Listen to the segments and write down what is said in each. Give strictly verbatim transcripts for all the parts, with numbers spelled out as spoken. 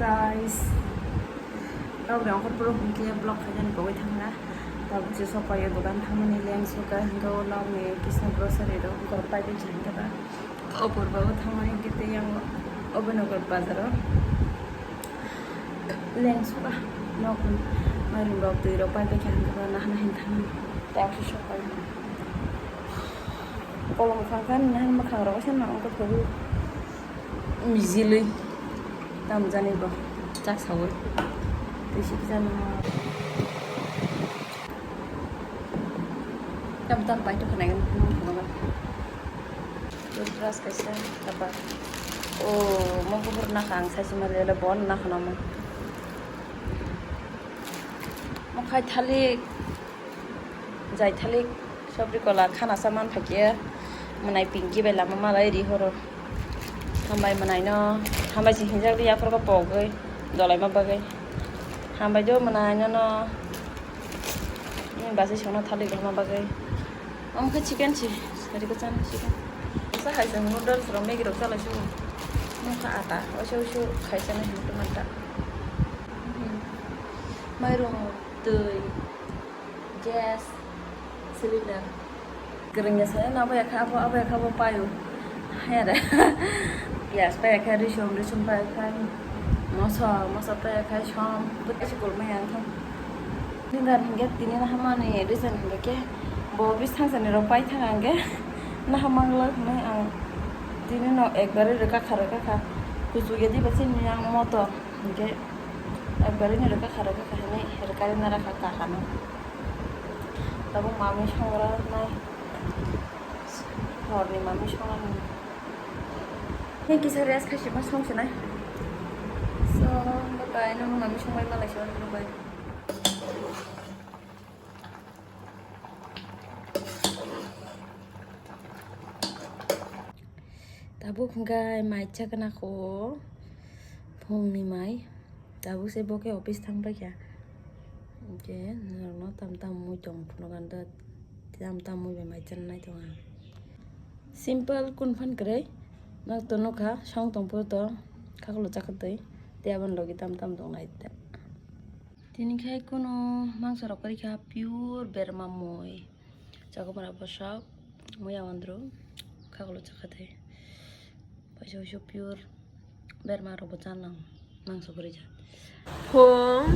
Guys, rok ni ongkhor puro hwnkhe vlog khainani bagwi thangna. Tabuk je sopaio dogan thangmani leng suka hwnkhe o nokni kisa grocery rok borok paibakha hwnkhe ba. O purba o thangmani hwnkhe tei yang o Obinagar bazaro leng suka nokni mairum rok twi rok paibakha hwnkhe ba nahana hin thangmani. Tei ang se sopai kolom khangkha nahani mwkhang rok se nang ongkha thogwi. Mijilwi tamjani bo chaksaui twi sikjani. Tam tam paito khwnai phunukgo. Toothbrush kaisa kapa. O mokopor nakha ang saisima lele bon nakha namo. Mokhai thalik. Jaithalik sobri kola khana sa man phakhe mwnai Pinky bai lama malai ri horo. Hambai mwnaino hambai se hinjak ri aphuru pogwi dolaima bagwi. Hambai do mwnaino no basi songna thalik rwma bagwi. Omo khe chicken si rikha chana chicken. Sa hai se noodles rok Maggie rok chalai su. Mokha ata oiso oiso khai chana hinwi manta. Mairum twi. Gas cylinder. Kwrwngya saya no abo yakha abo abo yakha bo paio. Here. Piyaj paiyakha, risum risum paiyakha. Moso moso paiyakha som. Bwtwi se kolmai ang khe. Finger hwnkhe tini no hamani reason hwnkhe khe bo bis thangsani rok paithang ang khe. No hamang lok hwnwi ang tini no ekbari rwkakha rwkakha. Kuchuk ya diba chini ang moto. Hwnkhe ekbari ni rwkha kha rwkha kha hinwi rwkarina rakha kakha no. Tabuk mami songra nai. Horni mami songra nai. Hei kisa rest khai sima song sinai. So bye bye, nung mami songbai malai sima bye bye. Tabuk hwnkhe mai chakna kho phungni mai. Tabuk se bo khe office thang paikha. Hwnkhe norokno tam tam mui tong phunukha da. Tam tam mui bai mai chana nai tongo. Simple kun phan kwrwi. Nok to nukha song tong phuru to khaklo chakha twi. Tei aboni logi tam tam tong nai ta. Tini khai kunu mangsa rok kwrwi kha pure berma mui. Chakwmara bwswk muya wandru khaklo chakha tei. Paisa uisu pure berma rok bo chanang mangsa kwrwi kha. Phung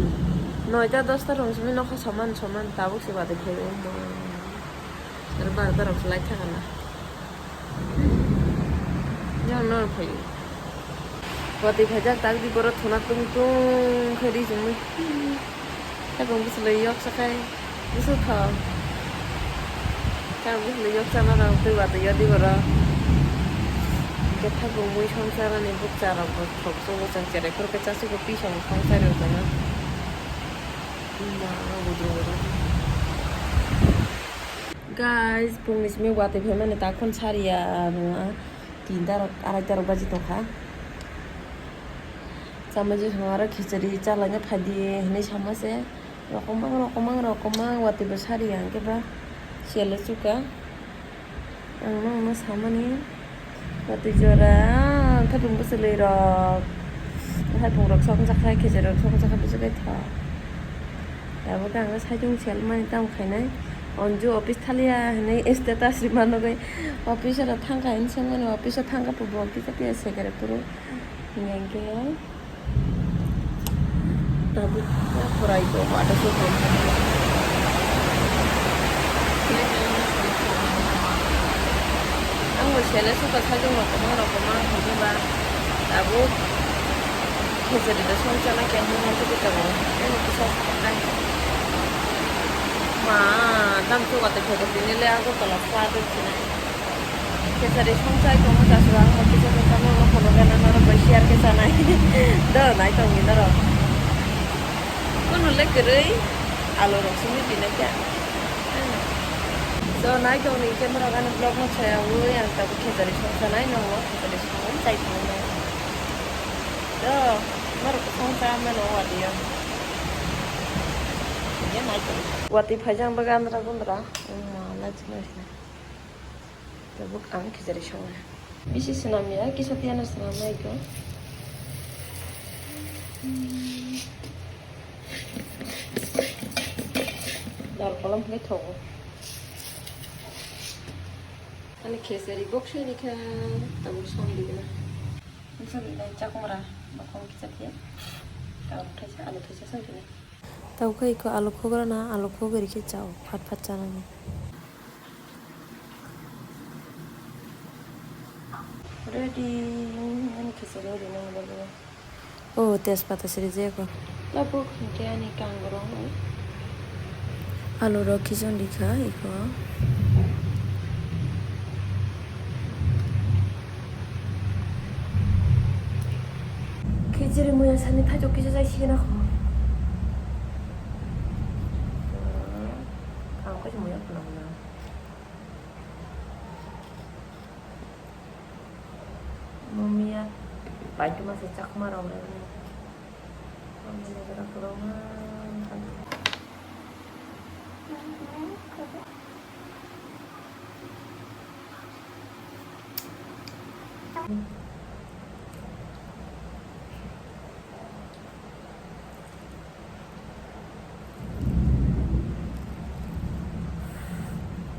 noita dosta rung simi nokha soman soman tabuk se watwi phaiwi wngmo. Aro bar bar rok se lai thangana. Yang no phai. Watwi phaijak tak di borok thuna tung tung khe ri chumui. Thakung bwswlwi yok sakai bwswk thok. Thakung bwswlwi yok chana rok twi watwi yodi borok. Hwnkhe thakung mui songsa rani bukcha rok bo thok chungo chang cherai phuru khe chasu bo pisong songsa rok jana. Ma budru budru. Guys, phungni simi watwi phaimani takhon sariya, ah, tinta rok, araita rok baji tongkha. Chamani songaro khichari chalaina phaidi hinwi sama se. Rokomang, rokomang, rokomang, watwi bo sariya hwnkhe ba sele chuka. Ang nokno samani. Watwi jora, khatung bwswlwi rok. Khatung rok song jakha, kheche rok song jakha, bwswk khe tho. Abo khe ang saichung sel mani tamo khainai. Onju office thaliya hinwi status rima nugwi. Office oro thangkha hinwi swngmani, office o thangkha bo kisa kisa sekre phuru. Hingkhe. Tabuk ya korai ko water ko ko. Ang bo sele suka sajung rok komang rok komang hwnkhe ba tabuk khejari da song chana khe hwnwi manthogo tabuk. Ani kisa sakai. Ma, tam chuka tei photo tini le Agartala sa tong sinai. Kechari song chai tongo, jasura ang kisa kisa no no phono gana norok bai share khe chanai. Do nai tong ni norok. Kono le kwrwi alu rok simi tini khe. Do nai tong ni camera gana vlog no chaya ui ang tabuk kechari song chanai no kechari song chai tongo. Do norok song cha mano wadi yo. Ye nai tong. Wati phaijak ang bagwi andra gundra. Wngma, lachi lachi. Tabuk ang khichari songna. Bisi swnam ya, kisa tiyana swnam nai ko. Dal kolam hwnkhe thogo. Ani khesari boksai ni kha tabuk song di gana. Song di nai chakmara bokhong kisa khe. Tabuk thaisa alu thaisa song di nai. Tabuk khe iko alu khugra na alu khugwi rikhe chao phat phat chanani. Ready, ani khesari ready nang bo. Oh, tejpata siri jeko. Tabuk hwnkhe ani kangrong. Alu rok khichon rikha iko. Khichiri muya sani thajok kisa jai sigena kho. Ang khe muya phunang na. Mumia, paituma se chakma rok le. Mumia jora kwbangma.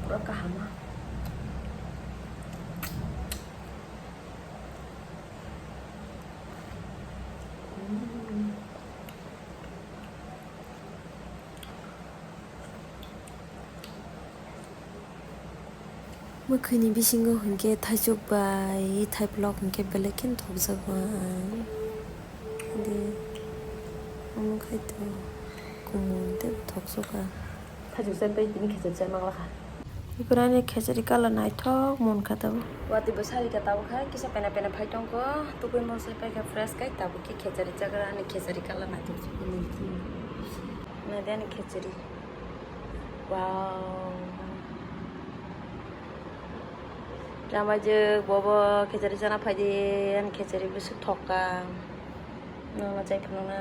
Pura kaham ah. Mwkhwini bisingo hinkhe thaichuk bai thaiphlok hinkhe belai kheno thokjago ang. Hwnkhe omo khai to kumun tei thoksuka. Thaichuk chai pai tini khechari chai manglakha. Iphuru ani khechari colour naithok munkha tabuk. Watwi bo sarikha tabuk hai kisa pena pena phai tongkho. Tukui mosai paikha fresh khai tabuk khe khechari chagra ani khechari colour naithok. Naidi ani khechari. Wow. Chamajwk bobo khechari chana phaidi, ani khechari bwswk thokka. Nono chai phunukna.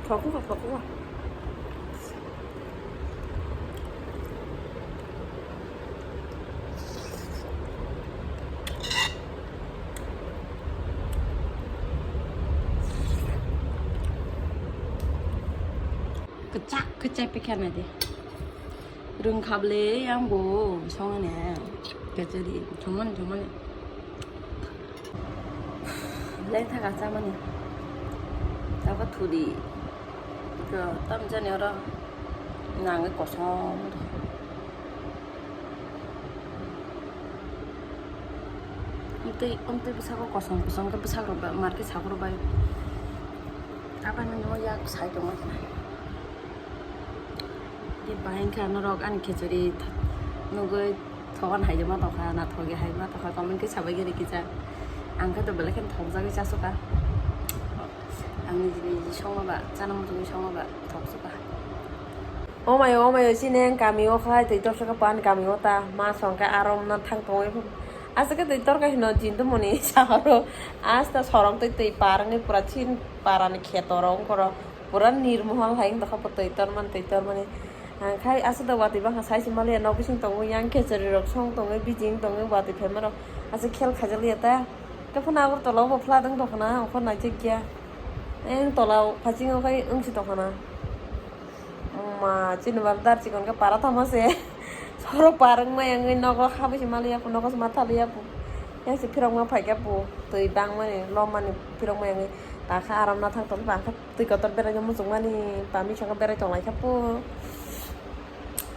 Thok wngkha, thok wngkha. Kwchak khe chai pekha nai di. Rwngkha bwle yang bo songni. Kachari chumani chumani. Leng thaka chamani. Tabo thudi. Ko tam jani oro nangwi kosom. Amtwi, amtwi bwsako kosom kosom khe bwsarok bai, market sakrok bai. Abani no yak sai tongma khna. Di bahai khe norok ani khichari th-, nugwi thogan hai ma tongkha, na thogi hai ma tongkha, comment khe sabai giri kisa. Ang khe to belai khe thokjagwi chasukha. Ang niji niji songma ba, chana muchungwi songma ba, thoksuka. O mayo, o mayo, chini ang kami o khlai twi torsa khe pan kami o ta, ma song khe arom na thang tongwi. Aswk khe twi torka hino jintu muni sahoro. Asta sorong twi twi par wngwi pura chin para ni kheto rok wngkoro. Pura nirmohal hai wngtokha bo twi tormani, twi tormani. Ang khai aswk da watwi bangkha sai se maliya nok bising tongwi yang khechari rok song tongwi bijing tongwi watwi phaima rok aswk khel khaijak liya ta. Tei phano Agartala o bo flat wng tongkha na, ongkhor naijak ya. Ayang tola o phaching o khai wngsi tongkha na. Ma, chini bar dar chikon khe para tamo se. Soro par wngma yangwi nogo habwi se maliya pu, nogo se ma thaliya pu. Yang se phirokma phaikha pu, twi bangmani, lomani phirokma yangwi. Takha aram nathang tong bangkha twi kotor berai muchungmani, pami saka berai tonglai kha pu.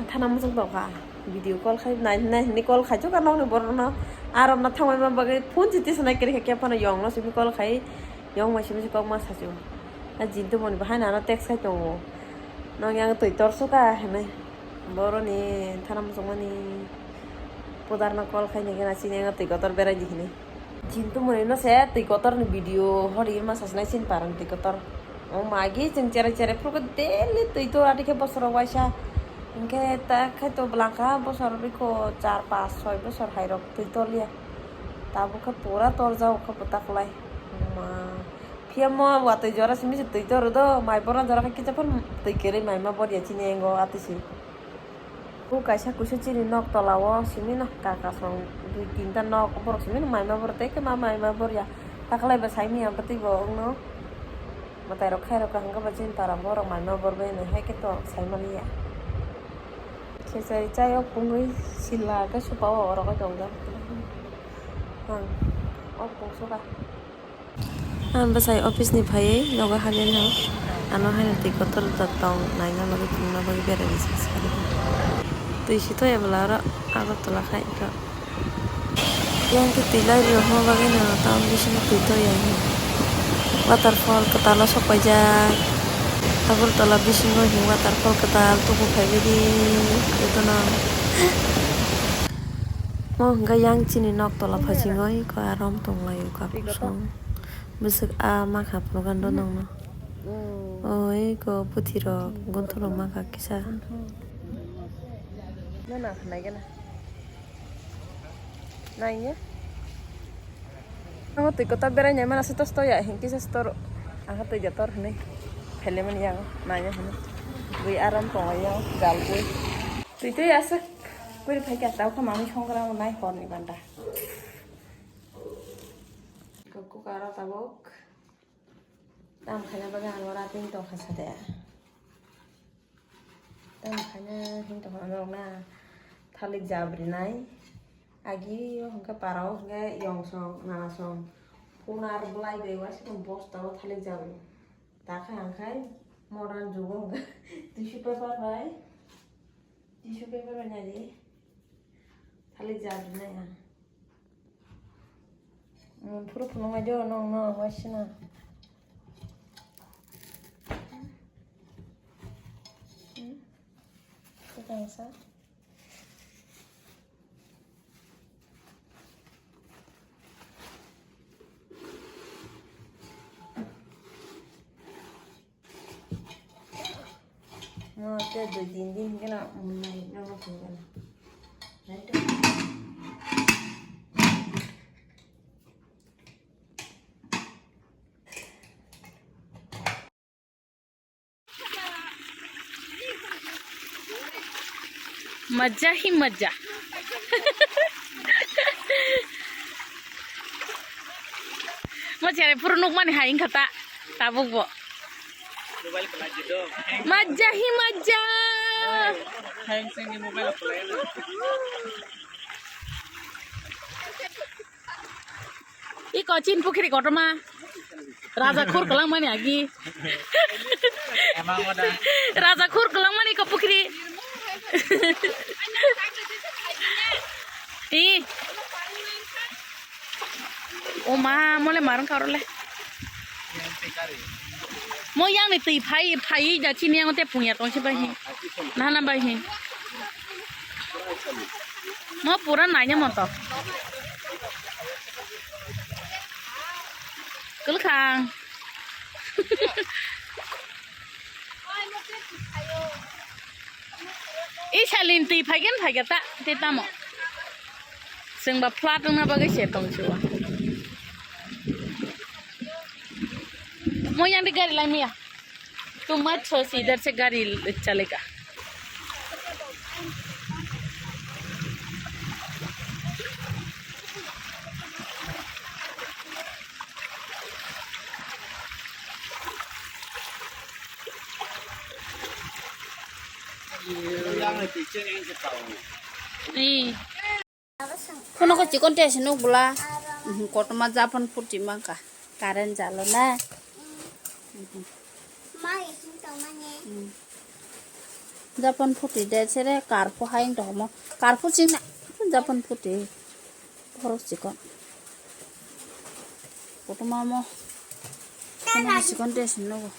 Thana muchung tongkha. Video call khai nai, nai hwnwi call khai chukha nokni borokno. Aram nathang bai ma bagwi phone se tisanai kwrwi kha khe phano yongno simi call khai. Yong bai simi se kokma sachu. A jintu moni bahai nano text khai tongo. Nong yang twi tor suka hinwi. Boroni thana muchungmani pudarno call khai nai khe na chini yang twi kotor berai di hinwi. Jintu moni no se twi kotor ni video hori ma sasnai sin parang twi kotor. O magi chwng cherai cherai phuru daily twi tor ati khe bosoro waisa. Hinkhe ta khai to bwlangkha bosor bikho char pas soi bosor hai rok twi tor liya. Tabuk khe pura torjak khe bwtaklai. Ma. Phiya mo watwi jora simi se twi toro do, mai borna jora khe kisa phano twi kwrwi mai ma borya chini engo atwi si. O kaisa kusu chini nok tola o simi no kaka song dui tinta nok borok simi no mai ma bor tei khe ma mai ma borya. Takhlai ba sai miya bwtwi bo wngno. Mwtai rok khai rok kaham khe bo chini para borok mai ma bor bai no hai khe to sai maliya. Khesai chai o pungwi sila khe supa o oro khe tongjak. Ang o pung suka. Ang bwsai office ni phaiwi nogo habya no. Ano haino twi kotor da tong naina bagwi tongna bagwi berai rijak sa. Twi si toya bwla oro Agartala khai kha. Yang twi twi lai rwma bagwi no town bisingo twi toya. Waterfall kwtal o sok paijak. Agartala bisingo waterfall kwtal tubu phaibaidi. Jotono. Mo hwnkha yang chini nok tola phasingo iko arom tonglaio kakusong. Bwswk a makha phunukha do nongno. O iko puthirok gunthorok makha kisa. No na khnai gana. Naiya. Ang twi kota berai nai mana se tos toya hin kisa store. Aha twi jator hwnwi. Phailemani yang naiya hwnwi. Bui aram tongo yang gal bui. Twi twi aswk kuri phai kha tau kha mami songra nai horni banda. Kok kok aro tabok. Tam khaina bagwi ang ora tin tong kha sa de. Tam khaina hin tong kha norok na thalik jabri nai. Agi o hwnkhe para o hwnkhe yong song nana song. Phone ar bwlai bai waisukhe bosta o thalik jabri. Ta kha ang khai modern jugo hwnkhe tissue paper bai. Tissue paper bai nai di. Thalik jabri nai ang. Mun phuru phunuknai do nong no waisina. Hmm? Kwtangsa. Mo te dui tin din kena munai no mo kena. Maja hi maja. Mo chere phuru nukmani hai wngkha ta, tabuk bo. Maja hi maja. Iko chin pukhiri kotorma. Raja khur kwlangmani agi. Raja khur kwlangmani iko pukhiri. I. O ma, mole marang karo le. Mo yang ni twi phai, phai da chini yang te pungya tong si bai hi. Nana bai hi. Mo pura nanya mo to. Kwlkhang. I salin twi phaigen phaiga ta, te tamo. Chwng ba flat wngna bagwi se tong chuwa. Mo yang de gari lai maya. Tu mat so si idhar se gari chale ka. Ee. Phone ko chikon te se nuk bula. Mhm, kotorma japan phuti mangka. Current jalo na. Mhm. Japan phuti de sere karphu hai wng tongmo. Karphu chingna japan phuti. Borok chikon. Kotorma mo. Phone ko chikon te se nuk.